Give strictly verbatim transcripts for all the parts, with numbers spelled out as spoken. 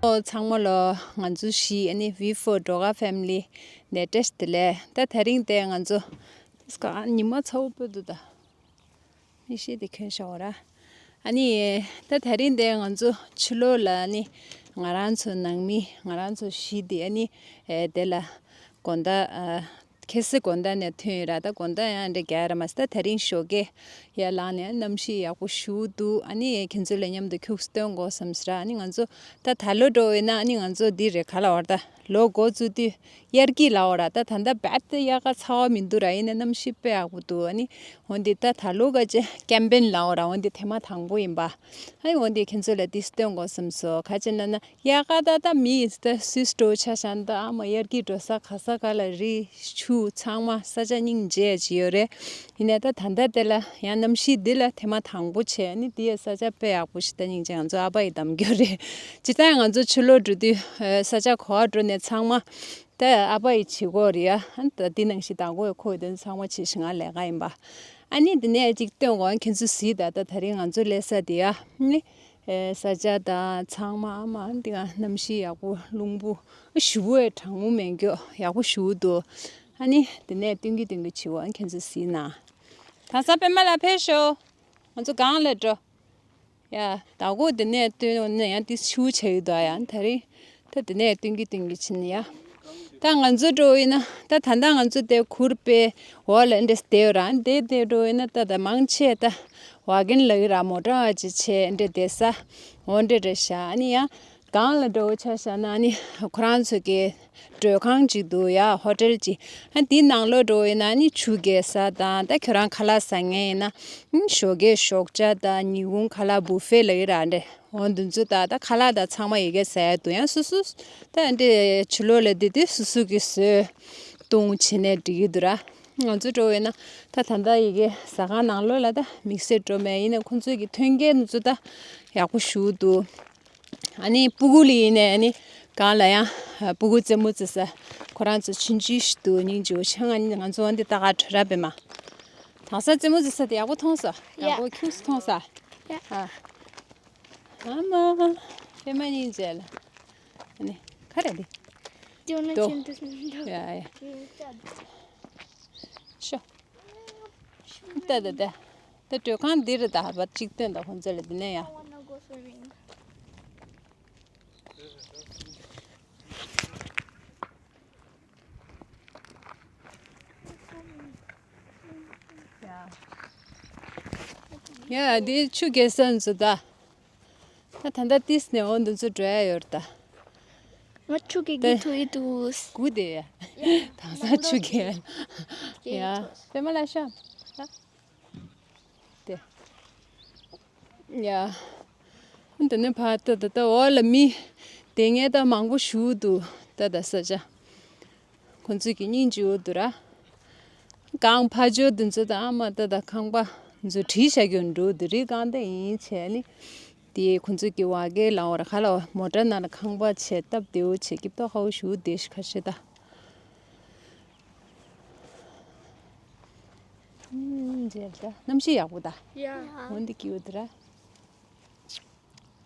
ཨོ་ཚང་མ་ལོ། ང་ཚོ་བཞི་ཨ་ནི་V four Doga family ནས་བཀྲ་ཤིས་བདེ་ལེགས། ད་དེ་རིང་དེ་ང་ཚོ་ཉི་མ་ཚ་བོ་སྤོས་འདུག་ད། མིག་ཤེལ་དེ་གྱོན་བཞག་ཡོད་ར། ཨ་ནི་ད་དེ་རིང་དེ་ང་ཚོ་ཕྱི་ལོགས་ལ་ཨ་ནི་ང་རང་ཚོ་ནང་མི་ང་རང་ཚོ་བཞི་དེ་ཨ་ནི་དེ་ལ་དགོང་དག་ཨ། ཁ་སང་དགོང་དག་ནས་ཐོན་ཡོད་ར། ད་དགོང་དག་ཡང་འདྲ་རྒྱག་ར་མ་ཟད། ད་དེ་རིང་ཞོགས་ཀས་ཡར་ལངས་ནས་གནམ་གཤིས་ཡག་པོ་ཞེ་པོ་འདུག་ཨ་ནི་ཁྱེད་ཚོ་ལ་མཉམ་དུ་ཁྱུག་ཙམ་སྟོན་དགོས་བསམ་སོང་ར། ཨ་ནི་ང་ཚོ་ད་ད་ལོ་འགྲོ་བས་ན་ཨ་ནི་ང་ཚོ་འདི་རེད། ག་ལབ་དགོས་རེད། ད་ལོ་འགོ་བཙུགས་དུས་དབྱར་སྐྱིད་ལབ་དགོས་ར། ད་ད་ལྟ་རྦད་དེ་དབྱར་ཁ་ཚ་བ་མི་འདུག་ར། ཡིན་ནའི་གནམ་གཤིས་དཔེ་ཡག་པོ་འདུག་ཨ་ནི་འོན་ཏེ་ད་ད་ལོ་ག་ཅེ་ཀེམ་པེན་ལབ་དགོས་ར། འོན་ཏེ་ཐེངས་མ་དང་པོ་ཡིན་པ། ཨ་ནི་འོན་ཏེ་ཁྱེད་ཚོ་ལ་འདི་སྟོན་དགོས་བསམ་སོང་། ག་ཅེ་ན་ན། དབྱར་ཁ་ད་ལྟ་མི་ད་སུད་སི་འགྲོ་ཆ་བཞག་ན་ད་ཨ་མ་དབྱར་སྐྱིད་འགྲོ་ས་ག་ས་ག་ལ་རི་ཆུ་ཚང་མ་ས་ཆ་སྙིང་རྗེ་ཅིག་ཡོད་རེད། ཡིན་ནའི་ད་ད་ལྟ་དེ་ལ་ཡང་གནམ་གཤིས་འདི་ལ་ཐེངས་མ་དང་པོ་བྱས། ཨ་ནི་འདི་ཡི་ས་ཆ་དཔེ་ཡག་པོ་ཞིག་ད་སྙིང་རྗེ། ང་ཚོ་ཨ་ཕ་ཡི་འདེམས་རྒྱུ་རེད། ཇི་ལྟར་ང་ཚོ་ཕྱི་ལོགས་འགྲོ་དུས་ས་ཆ་ག་པར་འགྲོ་ནའི་ཚང་མ་ད་ཨ་ཕ་ཡི་བྱེད་སྒོ་རེད་ཡ། ཨ་ནི་ད་འདི་ནང་བཞིན་བདག་པོ་ཡི་ཁོ་ཡི་དོན་ཚང་མ་བྱེད་ཤིང་ང་ལས་ཀ་ཡིན་པ། ཨ་ནི་འདི་ནས་ཅིག་སྟོན་དགོས། ཁྱེད་ཚོ་གཟིགས་ད། ད་དེ་རིང་ང་ཚོ་སླེབས་ས་དེ་ཡ། ཨ་ནི། ཨེ། ས་ཆ་དང་ཚང་མ་ཨ་མ་འདི་ག་གནམ་གཤིས་ཡག་པོ། རླུང་བུ་ཞེ་པོ་ཡ་གྲང་མོ་མེད་རྒྱུ་ཡག་པོ་ཞེ་པོ་འདུག་ཨ་ནི་འདི་ནས་སྟོན་གྱི་སྟོན་གྱི་བྱེད་པ། ཨ་ནི་ཁྱེད་ཚོ་གཟིགས་ན། ད་ས་པད་མ་ལགས་ཕེབས་ཤོག་ང་ཚོ་སྒང་ལ་འགྲོ། ཡ། ད་གོ་འདི་ནས་སྟོན་ཡོང་ན་ཡང་འདི་ཆུ་ཆེ་ཡོད་ད་ཡ། ད་རེད། ད་འདི་ནས་སྟོན་གྱི་སྟོན་གྱི་ཕྱིན་ཡ། ད་ང་ཚོ་འགྲོ་ཡིན་ན་ད་ད་ལྟ་ང་ཚོ་དེ་གུར་དཔེ་འོག་ལ་འདྲེས་བསྡད་ཡོད་ར། འདི་དེ་འགྲོ་ཡིན་ན་ད་ད་མང་ཆེ་ད་ཝ་གིན་ལ་ཡོད་ར། མོ་ཊ་ཅིག་ཆེ་འདྲེ་བསྡད་ས་འོ་འདྲེ་འདྲེ་ཤ། ཨ་ནི་ཡ་སྒང་ལ་འགྲོ་ཆ་བཞག་ན་ཨ་ནི་ཁོ་རང་ཚོ་གི་མགྲོན་ཁང་ཅིག་འདུག་ཡ། ཧོ་ཊེལ་ཅིག་ཨ་འདི་ནང་ལོགས་འགྲོ་ཡིན་ན་ཨ་ནི་ཆུ་རྐྱལ་ས་དང་། ད་ཁྱོད་རང་ཁ་ལག་ཟ་མཁན་ཡིན་ན་ཨ་ཞོགས་ཀས་ཞོགས་ཇ་དང་ཉིན་གུང་ཁ་ལག་བུ་ཧྥེ་ལ་ཡོད་ར་འདྲེ། འོ་འདི་ཚོ་ད་ད་ཁ་ལག་ད་ཚང་མ་ཡི་གེ་ཟ་ཡ་འདུག་ཡང་སོ་སོ་ད་འདྲེ་ཕྱི་ལོགས་ལ་བསྡད་དུས་སོ་སོ་གི་བཟོས་བཏུང་བྱས་ནས་འགྲིག་གི་འདུག་ར། ང་ཚོ་འགྲོ་ཡིན་ན་ད་ད་ད་ཡི་གེ་ཟ་ཁང་ནང་ལོགས་ལ་ད་དམིགས་བསལ་འགྲོ་མེད། ཡིན་ན་ཁོང་ཚོ་གི་ཐོན་སྐྱེད་འདི་ཚོ་ད་ཡག་པོ་ཞེ་པོ་འདུག་ཨ་ནི་སྤུ་གུ་ལ་ཡིན་ནའི་ཨ་ནི་སྒང་ལ་ཡང་སྤུ་གུ་རྩེད་མོ་རྩེ་ས་ཁོ་རང་ཚོ་ཆུང་ཆུང་ཞིག་འདུག་སྙིང་རྗེ་པོ་ཆེ། ང་ང་ཚོ་འདི་ལྟ་ག་བྲོས་ར་པད་མ། དེང་སང་རྩེད་མོ་རྩེ་ས་དེ་ཡག་པོ་མཐོང་སོང་། ཡག་པོ་ཁྱུག་ཙམ་མཐོང་སོང་། ཡ། ཨ། ཨ་མ། པད་མ་སྙིང་རྗེ་ལ། ཨ་ནི་ག་རེ་འདི། ཏེ་འོ་ན་དོ། ཁྱེད་འདི་ཡ་ཡ། ཤོ། ད་ད་ད། ད་མགྲོན་ཁང་འདི་རུ་ད་བར་གཅིག་སྟོན་དང་ཁོང་ཚོ་ལ་འདི་ནས་ཡ། ཡ། འདི་ཆུ་རྐྱལ་ས་འདི་ཚོ་ད། ད་ད་ལྟ་ཏིས་ནས་འོ་འདི་ཚོ་འགྲོ་ཡ་ཡོད་རེད་ད། ང་ཆུ་རྐྱལ་ད་རྒྱུག་ཐུབ་ཡི་འདུག་སྒུག་བསྡད་ཡ། དེང་སང་ཆུ་རྐྱལ། ཡ། པད་མ་ལ་ཤོག་ད། དེ། ཡ། འདི་ནས་ཕར་ད་ད་ད་འོག་ལ་མི་དེ་ངས་ད་མང་པོ་ཞུ་འདུག་ད་ད་ས་ཆ། ཁོང་ཚོས་ཀྱི་སྙིང་རྗེ་པོ་འདུག་ར། གངས་ཕ་ཇོ་འདི་ཚོ་ད་ཨ་མ་ད་ད་ཁང་པ་འཛུ་བྲིས་བྱ་རྒྱུ་འགྲོ་འདི་རི་གང་ད་ཡིན་བྱས་ནི། དེ་ཁོང་ཚོས་ཀྱི་བ་གའི་ལའོ་ར་ཁ་ལའོ་མོ་ཊ་ནང་ལ་ཁང་པ་བྱས་སྟབས་བདེ་བོ་བྱས་ཀྱི་ཏོག་ཧ་བོ་ཞུ་བདེ་ཤི་ཁ་ཤི་ད། ཨུམ། མཇལ་ད། གནམ་གཤིས་ཡག་པོ་ད། ཡ། འོན་ཏེ་སྐྱིད་པོ་འདི་ར།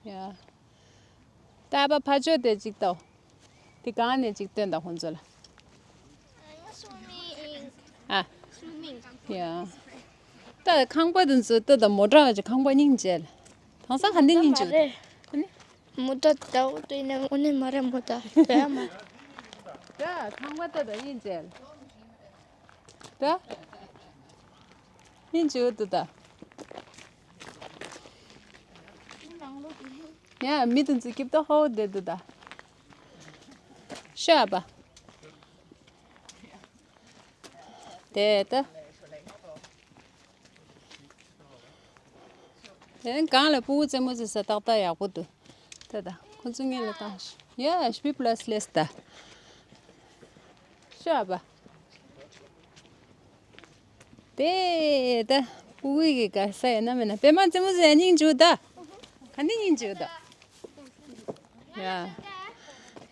ཡ། ད་པ་ཕ་ཆོས་དེ་གཅིག་ལྟ། དེ་གང་ནས་གཅིག་སྟོན་དང་ཁོང་ཚོ་ལ། ཨ། ཡ། ད་ཁང་པ་དེ་ཚོ་ད་ད་མོ་ཊ་གི་ཁང་པ་སྙིང་རྗེ་ལ། དེང་སང་ག་འདི་སྙིང་རྗེ། མོ་ཊ་ད་འོ་དེ་ནས་འོ་ནས་མ་རེད་མོ་ཊ་བས་མ། ད་ཁང་པ་ད་ད་སྙིང་རྗེ་ལ། ད། སྙིང་རྗེ་པོ་འདུག་ད། ཡ། མི་དེ་ཚོ་སྐྱིད་པོ་ཧོ་བསྡད་འདུག་ད། ཤོད་ཨ་པ། དེ་ད། དེ་གང་ལ་སྤུ་གུ་རྩེད་མོ་རྩེ་ས་ཏག་ཏག་ཡག་པོ་འདུག་ད་ད་ཁོ་ཚོ་ངེད་ལ་བཏང་ཤག་ཡ། ཤི་པི་པ་ལ་སི་ལེས་ད། ཤོད་ཨ་པ། དེ་ད་སྤུ་གུ་གི་དགའ་ས་ཡིན་ན་མིན་ན། པད་མ་རྩེད་མོ་རྩེ་སྙིང་རྗེ་པོ་ད། ག་འདི་སྙིང་རྗེ་པོ་ད། ཡ།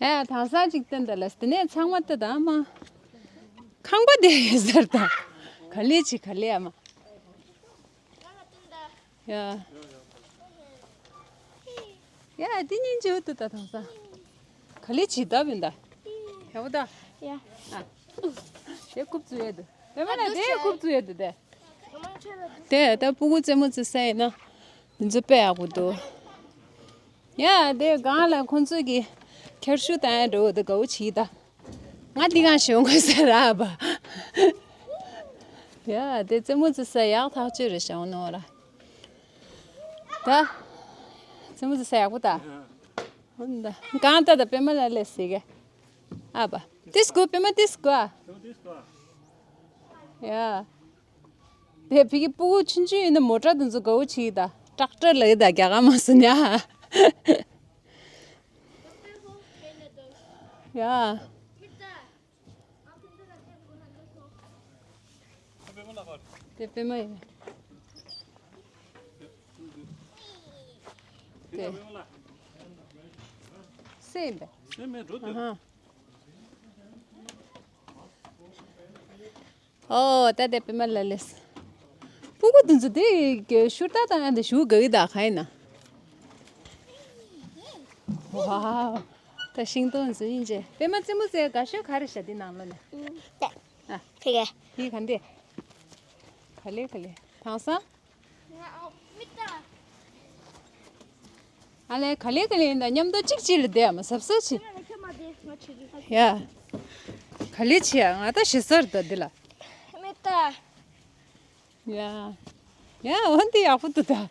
ཡ། དེང་སང་ཅིག་སྟོན་ད་ལ་དེ་ནས་ཚང་མ་ལྟ་ད་ཨ་མ། ཁང་པ་དེ་ཟེར་ད། ག་ལེ་ཅི་ག་ལེ་ཨ་མ། ཡ། ཡ། འདི་སྙིང་རྗེ་པོ་འདུག་ད་དེང་སང་། ག་ལེ་བྱེད་ད་བིན་ད། ཧེ་བོ་ད། ཡ། ཨ། དེ་རྐུབ་བཙུགས་ཡས་འདུག་དེ་མ་ལ་དེ་རྐུབ་བཙུགས་ཡས་འདུག་དེ། དེ་ད་སྤུ་གུ་རྩེད་མོ་རྩེ་ས་ཡིན་ན། འདི་ཚོ་དཔེ་ཡག་པོ་འདུག་ཡ་དེ་སྒང་ལ་ཁོང་ཚོས་ཀྱི་ཁྱེར་ཤུ་བཏང་ཡ་འགྲོ་འདུག་དགའ་བོ་བྱེད་ད། ང་འདི་གང་ཞོན་དགོས་ཟེར་ར་བ། ཡ་དེ་རྩེད་མོ་རྩེ་ས་ཡག་ཐག་ཆོད་རེད་ཤག་ནོ་ར། ད། རྩེད་མོ་རྩེ་ས་ཡག་པོ་ད། འོན་ད། གང་ལྟར་ད་པད་མ་ལ་ལས་ཟེར་གི། ཨ་བ། ཏིས་གོ་པད་མ་ཏིས་གོ་ཨ། ཡ། དེ་ཕི་གི་སྤུ་གུ་ཆུང་ཆུང་ཡིན་ན་མོ་ཊ་དེ་ཚོ་དགའ་བོ་བྱེད་ད། ཀྲག་ཀྲ་ལབ་ད་རྒྱ་གར་མ་སུ་ཉ། ཡ། དེ་པད་མ་ཡིན། དེ། སེམས་པས། སེམས་པས་འགྲོ་དེ། ཨ་ཧ། ཨོ་ད་དེ་པད་མ་ལ་ལས། སྤུ་གུ་དེ་ཚོ་དེ་གི་ཤུར་ཏག་ཏག་ཡང་དེ་ཞུ་དགའ་གི་ད་ག་ཡིན་ན། ཝའོ། ད་ཤིང་སྡོང་ཚོ་ཡིན་ཅེ། པད་མ་རྩེད་མོ་རྩེ་དགའ་ཤོས་ག་རེ་བྱ་དེ་ནང་ལོ་ནས། ཨ། ཕི་ག་དེ་ག་ལེ་ག་ལེ། དེང་སང་། ཨ་ལས་ག་ལེ་ག་ལེ་ཡིན་ད་མཉམ་དུ་གཅིག་གཅིག་ལ་བསྡད་མ་གཟབ་གཟབ་བྱེད། ཡ། ག་ལེ་བྱེད་ང་ད་ཞེ་སར་ད་འདི་ལ། ཡ། ཡ་འོན་ཏེ་ཡག་པོ་འདུག་ད།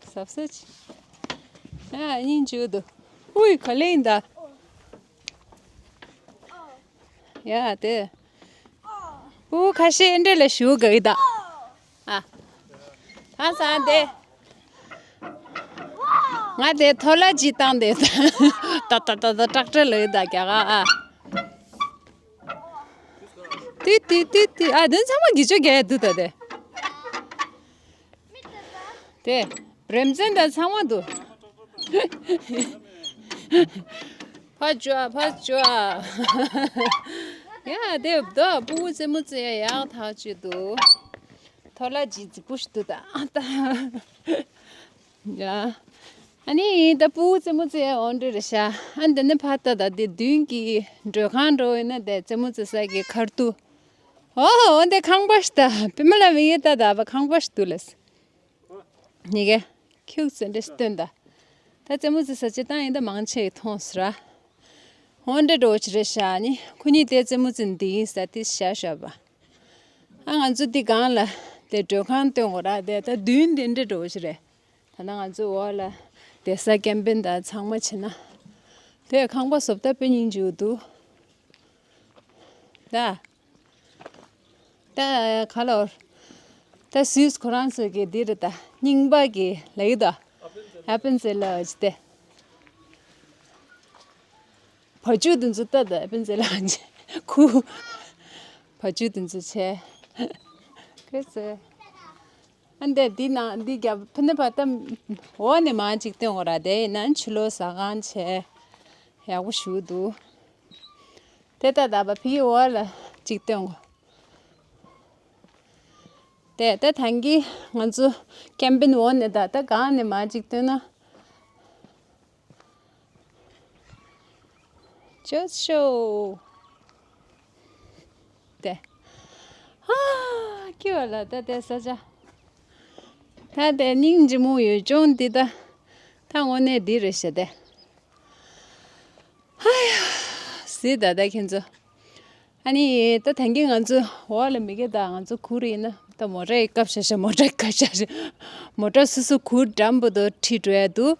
གཟབ་གཟབ་བྱེད། ཡ་སྙིང་རྗེ་འདུག་ཨུའི་ག་ལེ་ཡིན་ད། ཡ་དེ། ཨུ་ཁ་ཤས་འདྲེ་ལ་ཞུ་དགོས་ད། ཨ། ཨ་ས་དེ། ང་དེ་ཐོ་ལ་ཇི་བཏང་དེ། ཏ་ཏ་ཏ་ཏ་ཏྲག་ཏྲ་ལོས་ད་རྒྱ་ག་ཨ། ཏི་ཏི་ཏི་ཏི་ཨ་དེ་ཚང་མ་གི་ཅོ་རྒྱ་དུ་ད་དེ། དེ། རེམ་ཙན་དང་ཚང་མ་འདུག་ཕ་ཅོ་ཨ་ཕ་ཅོ་ཨ། ཡ་དེ་ད་སྤུ་གུ་རྩེད་མོ་རྩེ་ཡ་ཡག་ཐག་ཆོད་འདུག་ཐོ་ལ་ཇི་ཙི་པུ་ཤི་འདུག་ད་ཨ་ད། ཡ། ཨ་ནི་ད་སྤུ་གུ་རྩེད་མོ་རྩེ་ཡ་འོང་འདྲ་རེད་ཤག་ཨ་འདི་ནི་ཕ་ད་ད་དེ་མདུན་གྱི་མགྲོན་ཁང་འགྲོ་ཡིན་ན་དེ་རྩེད་མོ་རྩེ་ས་གི་ཁར་ཏུ། ཨོ་ཨོ་འདི་ཁང་པ་ཞིག་ད་པི་མ་ལ་མི་ཡེ་ད་ད་བ་ཁང་པ་ཞིག་འདུག་ལས། ཉི་གེ་ཁྱུག་ཙེ་འདྲེ་སྟོན་ད། ད་རྩེད་མོ་རྩེ་ས་ཅི་བཏང་ཡིན་ད་མང་ཆེ་ཡི་མཐོང་སི་ར། ཧོན་འདྲེ་འགྲོ་ཆི་རེད་ཤག་ནི་ཁོ་གཉིས་དེ་རྩེད་མོ་རྩེ་འདི་ཡིན་ས་དེ་ཤ་ཤ་བ། ཨ་ང་ཚོ་འདི་སྒང་ལ་དེ་མགྲོན་ཁང་སྟོན་གོ་ར་དེ་ད་མདུན་དེ་འདྲེ་འགྲོ་ཆི་རེད། ད་ན་ང་ཚོ་འོག་ལ་དེ་ས་ཀེམ་པིན་ད་ཚང་མ་བྱེད་ན། དེ་ཁང་པ་བཟོ་ལྟ་དཔེ་སྙིང་རྗེ་འདུག་ད། ད་ག་ལོར། ད་སུས་ཁོ་རང་ཚོ་གི་འདི་རེད་ད་རྙིང་པ་གི་ལེགས་ད། ཨ་པན་ཟེ་ལ་ཨ་ཅི་ཏེ། བ་ཅུ་དུ་ཚོ་ད་ད་ཨ་པན་ཟེ་ལ་ཨ་ཅི་ཁུ། བ་ཅུ་དུ་ཚོ་ཆེ། ཁེ་ཚེ། ཨ་འདི་འདི་ན་འདི་རྒྱབ་ཕི་ནི་བ་ད་འོག་ནས་མ་ཅིག་སྟོན་གོ་ར་དེ་ཡིན་ན་ཕྱི་ལོ་ཟ་ཁང་ཆེ། ཡག་པོ་ཞུ་འདུག་དེ་ལྟ་ད་བ་ཕི་འོག་ལ་གཅིག་སྟོན་གོ་དེ་ལྟ་ཐང་གི་ང་ཚོ་ཀེམ་པིན་འོག་ནས་ད་ལྟ་གང་ནས་མ་གཅིག་སྟོན་ན། ཅོ་ཤོ། དེ། ཧ། ཁྱི་བ་ལ་ད་དེ་ས་ཆ། ད་དེ་སྙིང་རྗེ་མོ་ཡོད་ཅོང་འདི་ད། ད་དངོས་གནས་འདི་རེད་ཤ་དེ། ཧ་ཡ། སི་ད་ད་ཁྱེད་ཚོ། ཨ་ནི་ད་ཐང་གི་ང་ཚོ་འོག་ལ་མི་གེ་ད་ང་ཚོ་ཁུར་ཡིན་ན་ད་མོ་ཊ་ཡི་སྐབས་ཤ་ཤ་མོ་ཊ་ཡི་སྐབས་ཤ་ཤ་མོ་ཊ་སུ་སུ་ཁུར་འགྲམ་པོ་དོ་ཁྲིད་འགྲོ་ཡ་འདུག་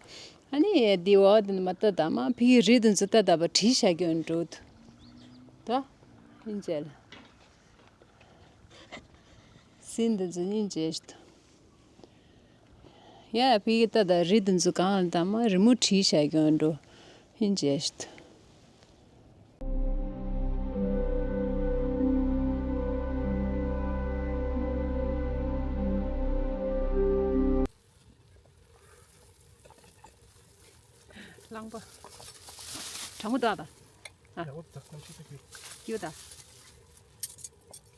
ཨ་ནི་དེ་འོག་དེ་མ་ད་ད་མ་ཕི་གི་རི་དེ་ཚོ་ད་ད་པ་བྲིས་བཞག་གི་ཡོད་འགྲོ་འདུག་ད་ཡིན་ཅེ་ལ་སིན་དེ་ཚོ་ཡིན་ཅེ་ཞིག་འདུག་ཡ་ཕི་གི་ད་ད་རི་དེ་ཚོ་གང་ལ་ད་མ་རི་མོ་བྲིས་བཞག་གི་ཡོད་འགྲོ་ཡིན་ཅེ་ཞིག་འདུག་རླངས་པ། གྲང་མོ་འདུག་ཨ་ད། ཨ། ཡག་པོ་འདུག་ད་ཁོང་ཁྲིད་ཐུབ་ཀྱི། ཀྱུ་ད།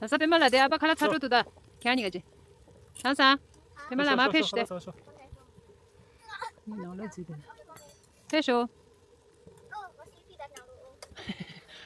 ད་ས་པད་མ་ལ་དེ་ཨ་ཕ་ཁ་ལག་ཚ་དྲོ་འདུག་ད། ཁྱེད་གཉིས་ཀ་ཅི། ད་ས། པད་མ་ལ་མ་ཕེབས་ཤིག་དེ། ཁ་ལག་ཚ་ཤོག་ཁ་ལག་ཚ་ཤོག་མི་ནང་ལ་འཛུལ་དེ། ཕེབས་ཤོག་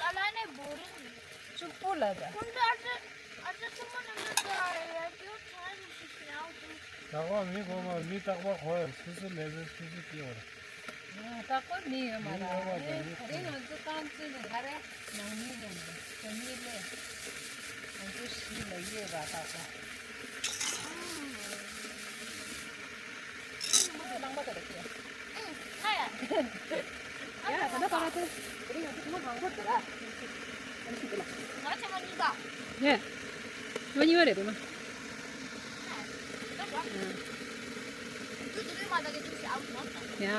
དཀར་པོ་ལ་ད། ཁོང་ཚོ་ཨ་ཅག་ཨ་ཅག་ཚང་མ་ནང་ལ་ད་ཡ་ཡོད་ཚང་མ་ཞིག་ཡང་དུ། རྟག་པར་མི་གོ་བར་མི་རྟག་པར་གོ་ཡ། སོ་སོ་ལས་ཚོད་སོ་སོ་སྐྱེལ་བ་རེད། རྟག་པར་མི་ཡོད་མ་རེད། མི་ཡོད་མ་རེད། ད་རིང་ང་ཚོ་རྐང་བཙུན་ནས་ཧ་རེ་ནང་མི་མཉམ་དུ་དོན་གཉིས་ལས་ང་ཚོ་གཞིས་ལ་ཡོད་པ་རྟག་པར། ཡ། ད་ལྟ་པ་ར་ཏེ། དེ་རིང་ང་ཚོ་ཐུན་མོང་མང་པོར་འདུག་ར། ང་ཆེ་མ་གཉིས་ཀ་ཡེ། ང་གཉིས་པ་རེད་པས་མ། ཡ། ཡ།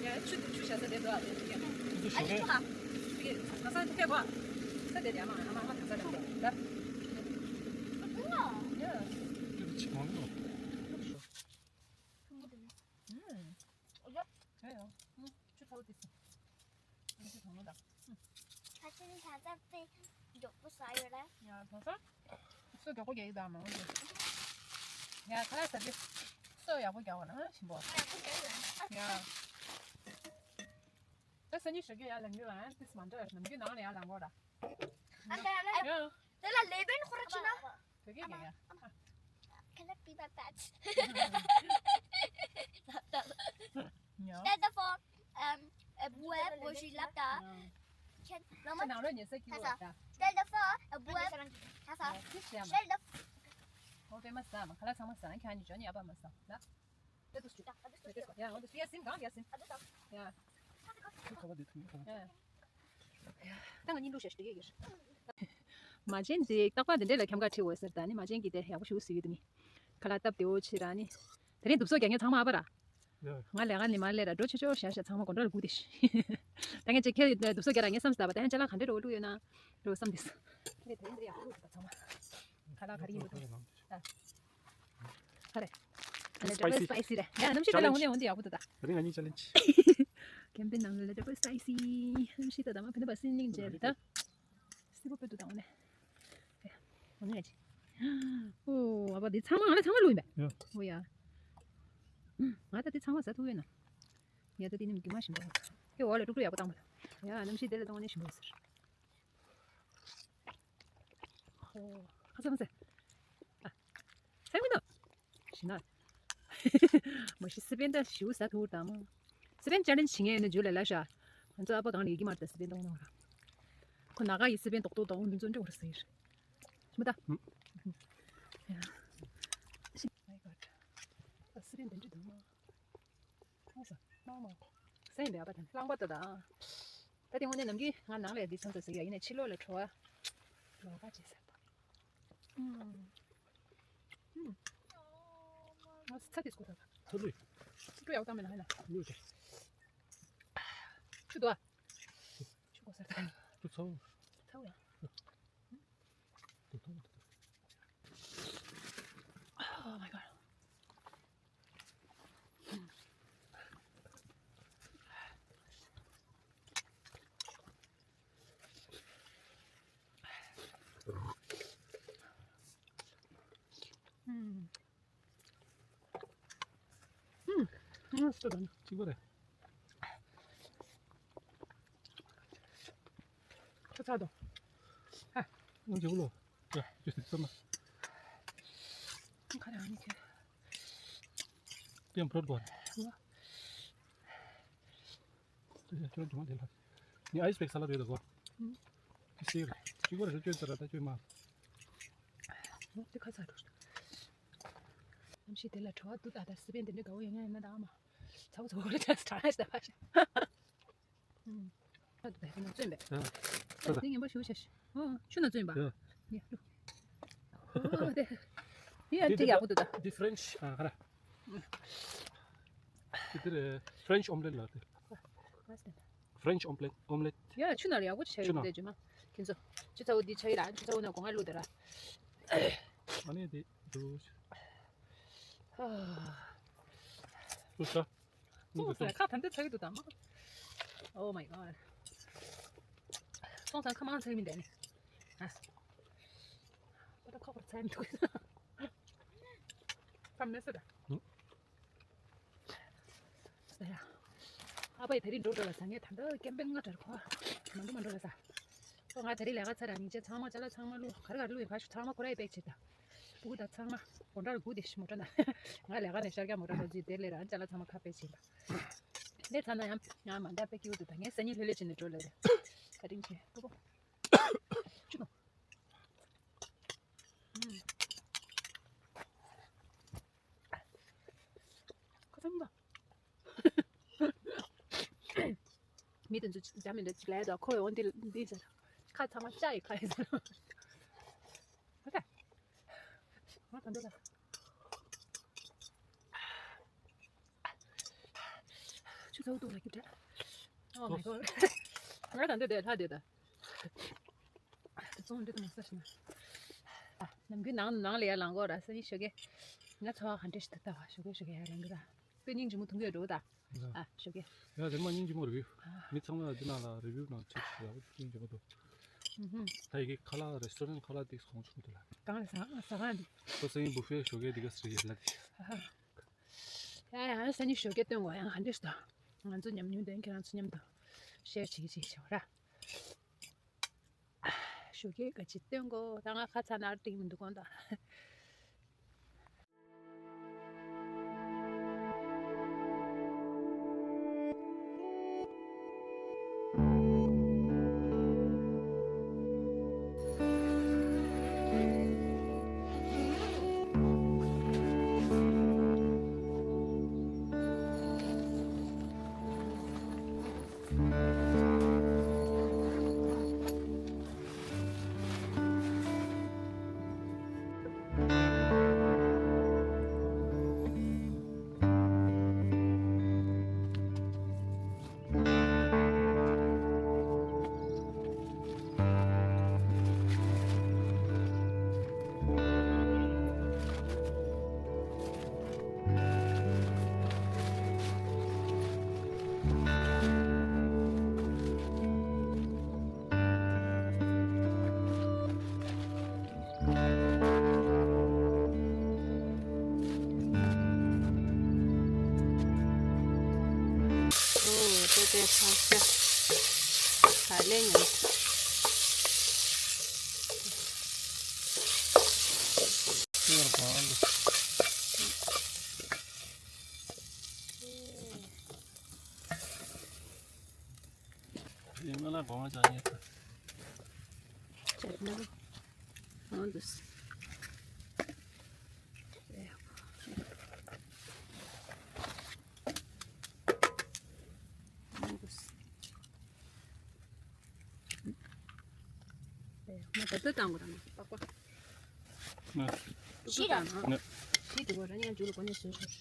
ཡ། ཆུ་དེ་ཆུ་བཞག་ས་དེ་འདུག་ཨ། དེ་ཆུ་བཞག་ས་དེ་འདུག་ཨ། དེ་ག་ས་དེ་ཕེབས་གོ། ས་དེ་དེ་ཨ་མ་ཨ་མ་ཨ་མ་ག་ས་དེ་འདུག་ད། ཡ། ཨ་ཡ། ཆུ་ཚ་པོ་དེ་སི། ཨ་ཆུ་དོང་ལོ་ད། ཁ་ཆེ་ནི་ཁ་ཚ་དེ་མགྱོགས་པོ་ཟ་ཡོད་ར། ཡ་དོང་ས། སོ་མགྱོགས་པོ་རྒྱག་གི་ད་མང་པོ་འདུག་ཡ་ཁ་ལག་ཟ་རྒྱུ། སོ་ཡག་པོ་རྒྱག་པ་ན་ཞིམ་པོ། ཡ། ད་སང་ཉིན་ཞོགས་ཀས་ཡར་ལངས་རྒྱུ་ལ་ཏིས་མ་འདྲ་ནམ་རྒྱུན་ནང་ལ་ཡར་ལངས་དགོས་ར། ཨ་ད་ཡ། དེ་ལ་ལེ་བན་ཁོ་ར་ཆི་ན། བོད་སྐད་རྒྱག་ཡ། Can I pee my pants? ཉོ། Tell the phone, um, a boy, boy, she love that. Can, ཁྱེད་ནང་ལོགས་ཉལ་ས་ཁྱི་བ་ད། Tell the phone, a boy, tell the phone, tell the phone. ཨོ་པེ་མ་ཟ་མ་ཁ་ལག་ཚང་མ་ཟ་ན་ཁྱེད་ཉི་ཇོ་ཉི་ཨ་པ་མ་ཟ་ལ། ད་ང་གཉིས་ལུགས་ཞེས་བྲིས་ཡོད། མ་ཅན་དེ་རྟག་པར་དེ་འདྲས་ལ་ཁྱམ་ག་ཁྲིད་འོས་ཟེར། ད་ནི་མ་ཅན་གྱིས་དེ་ཡག་པོ་ཞུ་ཟེར་གྱི་འདུག་ནི། ཁ་ལག་སྟབས་བདེ་བོ་ཆེ་ར་ནི། དེ་རིང་དུབ་སོ་རྒྱག་མཁན་ཚང་མ་ཨ་ཕ་ར། ང་ལས་ཀ་ནི་མ་ལས་ར་འགྲོ་ཆོག་ཆོག་བཞག་བཞག་ཚང་མ་སྒོ་འགྲོ་ལ་སྒུག་དེ་ཤི། ད་ངས་ཅིག་ཁྱེད་དུབ་སོ་རྒྱག་ར་ངས་བསམ་སྟབས་ད་ཡང་ཅ་ལག་ག་འདྲས་འགྲོ་བླུག་ཡོད་ན། འགྲོ་བསམ་དེ་སི། དེ་རིང་དེ་རིང་དེ་ཡག་པོ་བླུག་ད་ཚང་མ། ཁ་ལག་ག་རེ་ཡིན་པ་འདུག་ད། ཧ་རེ། Spicy. Spicy རེད། ཡ་གནམ་གཤིས་དེ་ལ་འོ་ནས་འོ་འདི་ཡག་པོ་འདུག་ད། དེ་རིང་ང་གཉིས་challenge. ཁེམ་པིང་ནང་ལ་double spicy. གནམ་གཤིས་ད་ད་མ་ཕན་ཐོགས་པ་སིན་ལིང་རྗེས་རེད་ད། སི་པོ་པེ་འདུག་ད་འོ་ནས། འོ་ནས་ཅི། ཨོ་ཨ་པ་འདི་ཚང་མ་ང་ལ་ཚང་མ་ལོས་ཡིན་པས། ཡ། ཨོ་ཡ། ང་ད་འདི་ཚང་མ་ཟ་ཐུབ་ཡོད་ན། ཡ་ད་འདི་ནི་མི་རྒྱུ་མ་ཞིམ་པོ། ཁྱོད་འོག་ལ་དཀྲུག་དཀྲུག་ཡག་པོ་བཏང་པ་ད། ཡ་གནམ་གཤིས་དེ་ལ་གཏོང་ནས་ཞིམ་པོ་ཟེར། ཨོ། ཁ་ཚ་མ་ཚ། ཨ། ཚ་མི་འདུག་ཞི་ན། མ་གཞི་སི་པན་ད་ཞིའུ་ཟ་ཐུར་དང་མ། སི་པན་ཅ་ལེན་ཇི་བྱེད་མཁན་ཡིན་ན་འཇུ་ལེ་ལ་ཤ། ང་ཚོ་ཨ་ཕ་གང་ལ་ཡི་གེ་མར་ད་སི་པན་གཏོང་གནང་ར། ཁོ་ན་ག་ཡི་སི་པན་ཏོག་ཏོག་ཏོག་འདི་ཚོ་འདྲི་བར་ཟེར། མི་ད། ཧུམ། ཡ། My God. ཨ་སི་པན་འདི་འདྲི་དང་མ། ཁོང་ས་མ་མ། སེམས་པའི་ཨ་ཕ་དང་རླངས་པ་ད་ད། ད་དེ་དངོས་གནས་ནམ་རྒྱུན་ང་ནང་ལ་འདི་ཚོ་ཚོ་ཟེར་ཡ་ཡིན་ནའི་ཕྱི་ལོགས་ལ་བྲོ་བ། ལོག་པ་བྱེད་ཟེར་ད། ཨུམ། ཨུམ། ང་ཚ་དེ་སྐུ་ད། ཚ་ལུས། སྐུ་ཡག་བཏང་མེད་ན་ཧ་ན། ལུས་ཀྱི། ཆུ་དོ། ཆུ་གོ་ས་ད། ཆུ་ཚ་བོ། ཚ་བོ་ཡ། དེ་ཐོག་དེ། Oh my God. ཨུམ། ཨུམ། ཨུམ། སུ་དང་གཅིག་པ་རེད། ཁ་ཚ་དོ། ཧ། ཨུམ། ཇེ་བུ་ལོ། ཡ། ཇེ་སི་སོ་ན། ཁ་ར་ཨ་ནི་ཁེ། ཡང་བྲོ་དགོས། ཡ། ཁྱོད་ཁྱོད་ལ། ངས་ཨའི་སི་པེག་ས་ལ་རེད་ལ་གོ། ཨུམ། ཁི་སི་རེད། གཅིག་པ་རེད། ཁྱོད་ཚ་ར་ད་ཁྱོད་མ། འོ་དེ་ཁ་ཚ་འགྲོ། གནམ་གཤིས་དེ་ལ་བྲོ་བ་འདུག་ད་ད་སི་པན་དེ་འདྲ་དགའ་བོ་ཡོང་ཡ་ཡིན་ན་ད་ཨ་མ། ཚ་བོ་ཚ་བོ་རེད་ད་ད་ད་ད་ཕ་ཤ། ཨུམ། ཨ་འདུག་ད་དེ་ན་བཙོན་པས། ཡ། ད་ད། དེ་ངན་པ་ཞུ་ཤ་ཤ། ཨོ་ཆུ་ན་བཙོན་པ། ཡ། ཡ་ལུ། ཨོ་དེ། དེ་ཡ་དེ་དེ་ཡག་པོ་འདུག་ད། དེ་ཧྥ་རེན་ཆི་ཨ་ཁ་ར། དེ་དེ་རེད། ཧྥ་རེན་ཆི་ཨོམ་ལེ་ཊི་ལ་དེ། What's that? French omelette, omelette. ཡ་ཆུ་ནང་ལ་ཡག་པོ་ཆགས་ཡོད་ཆུ་ནང་། དེ་ཇི་མ། ཁྱེད་ཚོ། ཆུ་ཚ་བོ་འདི་ཆགས་ཡོད་ལ་ཆུ་ཚ་བོ་ནང་སྒོ་ང་བླུགས་དེ་ར། ཨ་ནི་དེ་འདུག་ཨུ་ཤ། སོང་ཟེར་ཁ་ད་འདི་ཚ་གི་འདུག་དང་། Oh my God. སོང་ཙང་ཁ་མང་ཚ་གི་མི་འདས་ནི། ཨ། ད་ཁོག་པར་ཚ་མི་འདུག་ཁ་མེད་ཟེར། ཨ་ཕ་ཡི་དེ་རིང་འགྲོ་འགྲོ་ལ་ཟ་ངས་ད་ལྟ་ཀེམ་པིང་ང་དྲར་གོ། མ་འགྲོ་མ་འགྲོ་ལ་ཟ། ཁོ་ང་དེ་རིང་ལས་ཀ་ཚར་ར་ཉིན་བྱེད་ཚང་མ་ཅ་ལག་ཚང་མ་བླུགས་ག་རེ་ག་རེ་བླུགས་ཡིན་ག་ཞུ་ཚང་མ་ཁོ་ར་ཡི་པེག་བྱེད་ད། སྤུ་གུ་ད་ཚང་མ་སྒོ་འགྲམ་སྒུག་དེ་ཤི་མོ་ཊ་ན། ང་ལས་ཀ་ནས་ཤར་རྒྱག་མོ་ཊ་རོ་ཛི་དེ་ལས་ར་ཅ་ལག་ཚང་མ་ཁ་པེག་བྱེད་ད། ལས་ཚར་ན་ཡང་ང་མ་འདའ་པེག་ཀྱི་འུ་དུ་ད་ངས་སང་ཉིན་ལྷོད་ལྷོད་བྱེད་ནས་འགྲོ་ལས་རེད། བཀའ་དྲིན་ཆེ་སྤུ་གུ། ཆུ་ནོ། ཁ་ཚང་མ། མི་དེ་ཚོ་ཅིག་འཇམ་མི་འདྲ་ཅིག་ལས་དོ་ཁོ་བས་འོ་འདི་འདི་ཟེར། ཁ་ཚང་མ་ལྕགས་ཡི་ཁ་ཡི་ཟེར། ཧ་ད། ང་ད་འདི་ལ། ཆུ་ཚ་བོ་འདུག་ལ་རྒྱུ་འདྲ། Oh my God. ང་ད་འདི་དེ་ལྷ་དེ་ད། ཙོང་འདི་དང་ས་ཞིག་ན། ཨ། ནམ་རྒྱུན་ནང་ནང་ལ་ཡར་ལངས་གོ་ར་སང་ཉིན་ཞོགས་ཀས། ང་ཚོ་བ་ག་འདྲ་ཞིག་ད་ལྟ་བ་ཞོགས་ཀས་ཞོགས་ཀས་ཡར་ལངས་གི་ར། དཔེ་སྙིང་རྗེ་མོ་ཐུང་གས་འགྲོ་ད། ཡ། ཨ་ཞོགས་ཀས། ཡ་དེ་མ་སྙིང་རྗེ་མོ་རེད་བུ། ཨ། མི་ཚང་མ་ལ་འདི་ནང་ལ་རི་བིའུ་ནང་ཅིག་ཡག་པོ་སྙིང་རྗེ་མོ་འདུག་ཨུ་ཧུམ། ད་ཡི་གེ་ཁ་ལག་རེ་སི་ཊོ་རན་ཁ་ལག་ཏིག་གོང་ཆུང་དུ་ལ། གང་ལ་ཟ་ཟ་གང་འདི། ཁོ་སང་ཉིན་བུ་ཕེ་ཞོགས་ཀས་འདི་ག་སི་རེད་ལ་དེ། ཨ་ཧ། ཡ་ཡ་ང་སང་ཉིན་ཞོགས་ཀས་སྟོན་དགོས་ཡང་ག་འདྲ་ཞིག་ད། ང་ཚོ་ཉམས་མྱོང་ལྡན་ཁྱེད་རང་ཚོ་མཉམ་དུ་ཤེར་བྱེད་ཀྱི་བྱེད་ཀྱི་བྱེད་ར། ཞོགས་ཀས་ག་ཅི་སྟོན་དགོས་ད་ང་ཁ་ཚ་ནར་ཏིང་མི་འདུག་གོང་ད། ཨོ་ཏེ་ཏེ་ཕག་ཤ་ཧ་ལས་ཉོ། ཤེས་ར་གང་འདུག་ལོང་ཅག་ཉེ་ཐ། ཅག་ན། ཨང་དུས། ཨང་དུས། ཨེ། མ་ད་ལྟ་བཏང་དགོས་དང་པགས་པ། ཤི་ར། ཤི་དེ་གོ་ར་ཉན་ཇུ་ལ་གོ་ནས་སུ་ཤོར།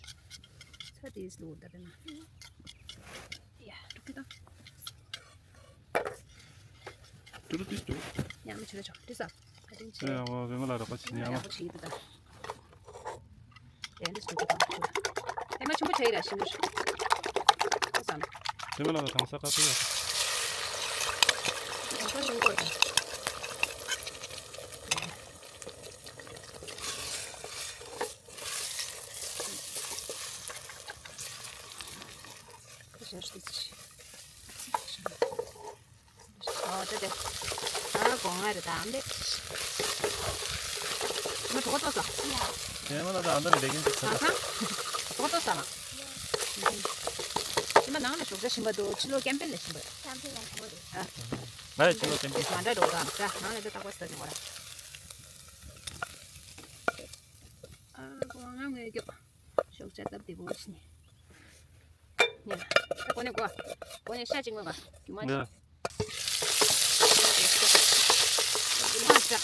ཚ་དེས་ལུ་ད་པེ་མ། ཡ། འགྲོ་གི་དང་། ཏུ་རུ་ཏིས་ཏུ། ཡང་མི་ཆུ་ར་ཆོག་ཏིས་ཨ། ཁ་ཏིན་ཆེ། ཨེ་ཡ་བ་བེ་མ་ལ་ར་པ་ཆི་ཉ་ཡ་བ་ཆི་ཏུ་ད། ཡ་འདི་སུ་ཏུ་ད། ཨེ་མ་ཆུ་མོ་ཆེ་ར་ཤི་མོ་ཤི། ཨ་སམ། བེ་མ་ལ་ར་ཐང་ས་ཀ་ཏུ་ཡ། ཐང་ས་ཤུང་གོ་ད། ཁ་ཤས་ཤིག་ཅི། ཨོ་ཏེ་ཏེ། ཨ་གོང་ང་རེ་ད་ཨམ་ཏེ། ང་གྲོགས་ཏོ་ས། ཡ། ཡ་མ་ལ་ད་ཨམ་ཏེ་ལེ་གིན་ཏེ་ས། ཨ་ཁ། གྲོགས་ཏོ་ས་ལ། ཡ་མ་ནང་ལ་ཞོགས་ཇ་ཞིམ་པ་འདུག་ཕྱི་ལོགས་ཀེམ་པིང་ལ་ཞིམ་པ་འདུག་ཀེམ་པིང་ལ་ཞིམ་པ་འདུག་ཨ། ང་ཡ་ཕྱི་ལོགས་ཀེམ་པིང་མ་འདྲ་འགྲོ་ག་ད་ནང་ལ་ད་ཏག་པ་ས་ནི་བ་ར། ཨ་གོང་ང་ངེ་གྱོ། ཞོགས་ཇ་སྟབས་བདེ་པོ་ཞིག་ནི། ཡ། ད་གོ་ནས་གོ། གོ་ནས་ཤ་ཅིག་ངོ་ག་རྒྱུ་མ་ཅིག་ཡ། རྒྱུ་མ་ཅིག་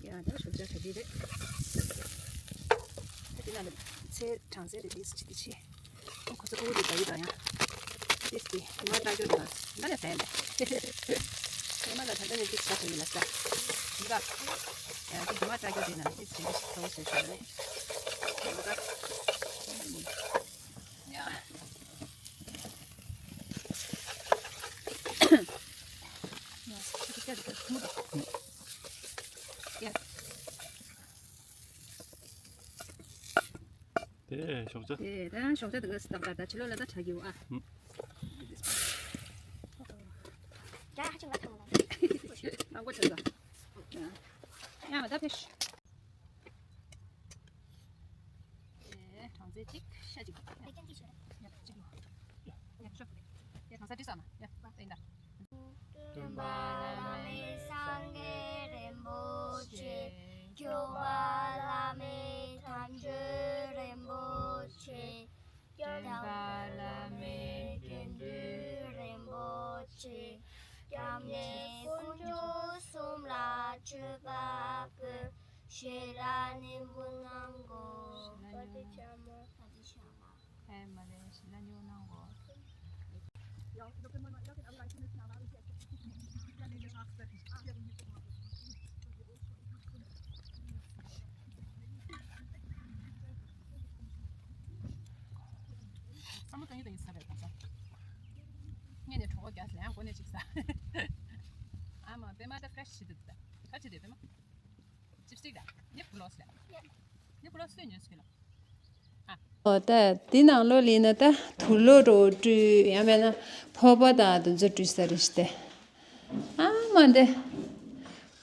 ཡ། ད་ཞོགས་ཇ་ག་དེ་རེད། ད་དེ་ན་ལ་ཚེ་གྲང་ཚད་རེད་དེ་ཅི་དེ་ཆེ། ཁོ་ཚོ་ཁོ་བོ་དེ་ད་ཡི་ད་ཡང་། ཏིས་ཏི་ཉི་མ་སྐྲག་རྒྱུ་དང་ད་ནས་ཟས་ལས། ཉི་མ་ལ་ད་ལྟ་ནས་ཏིས་ཆགས་ཡིན་ལ་ས། འདི་ག་ཡང་ཏི་ཉི་མ་སྐྲག་རྒྱུ་དེ་ན་ཏིས་ཇི་འདྲ་ཞིག་ཐོག་ཟེར་ཤོག་ནས། འདི་ག་ཡ། ཡ་ཁྱི་ཁྱི་ཁྱི་ཁྱི་ཁྱི། ཡ། དེ་ཞོགས་ཇ། དེ་ད་ཞོགས་ཇ་དེ་ག་སི་ཏག་ཏག་ད་ཕྱི་ལོགས་ལ་ད་གྲ་གི་འོ་ཨ། ཨུ། ཇ་ཧ་ཅང་ང་ཐང་ལ། ཨ་མགོ་ཆག་ས། ཡ་ད་ཕེ་ཤི། ཨེ་གྲང་ཚད་གཅིག་ཤ་གཅིག་ཡ་གཅིག་ཡ་ཤོ་ཡ་གྲང་ས་ཏི་ས་མ་ཡ་ཏེ་ད། སྟོན་པ་བླ་མེད་སངས་རྒྱས་རིན་པོ་ཆེ། སྐྱོབ་པ་བླ་མེད་དལ་འབྱོར་རིན་པོ་ཆེ། སྟོན་པ་བླ་མེད་དགེ་འདུན་རིན་པོ་ཆེ། སྐྱབས་གནས་དཀོན་མཆོག་གསུམ་ལ་མཆོད་པ་ཕུལ། ཞལ་ལག་སྙིང་པོ་གནང་དགོས། ཞལ་ལག་སྙིང་པོ་གནང་དགོས། ཨེ་མ་རེད། ཞལ་ལག་སྙིང་པོ་གནང་དགོས། བསམ་བློ་གཏོང་གི་གཏོང་གི་ཟ་བས་གོ་ས། ངས་ནས་གྲོད་ཁོག་རྒྱགས་ལན་གོ་ནས་ཅིག་ཟ། ཨ་མ་པད་མ་ད་ཕ་རེ་ཤི་དུ་ད་ཁ་ཆེ་དེ་པད་མ། ཅིབ་སི་ཊིག་ད། ནེ་པུ་ལོ་སི་ལ། ནེ་པུ་ལོ་སི་ཉོས་སི་ལ། ཨོ་ད་དེ་ནང་ལོགས་ལ་ཡིན་ན་ད་དུག་ལོག་འགྲོ་བཀྲུས་ཡང་མེད་ན་ཕོར་པ་དང་དེ་ཚོ་བཀྲུས་ས་རེད་ཤི་ཏེ། ཨ་མ་འདི།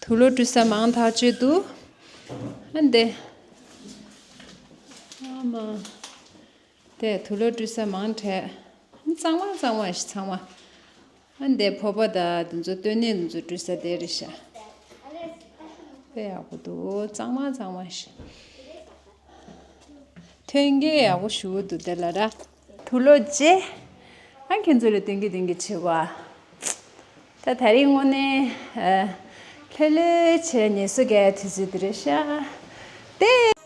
དུག་ལོག་བཀྲུས་ས་མང་ཐག་ཆོད་འདུག་ཨ་འདི། ཨ་མ། དེ་དུག་ལོག་བཀྲུས་ས་མང་དྲགས། གཙང་མ་གཙང་མ་ཞིག་ཚང་མ། ཨ་འདི་ཕོར་པ་དང་དེ་ཚོ་སྟོད་སྣེ་དེ་ཚོ་བཀྲུས་ས་དེ་རེད་ཤག་དཔེ་ཡག་པོ་འདུག་གཙང་མ་གཙང་མ་ཞིག་ཐོན་སྐྱེད་ཡག་པོ་ཞུ་གི་འདུག་དེ་ལ་ར། དུག་ལོག་བཅད། ཨ་ཁྱེད་ཚོ་ལ་སྟོན་གི་སྟོན་གི་བྱེད་པ། ད་དེ་རིང་དངོས་གནས་ཨ་ལྷོད་ལྷོད་བྱས་ངལ་གསོ་རྒྱག་ཡ་དུས་ཚོད་འདི་རེད་ཤག་དེ།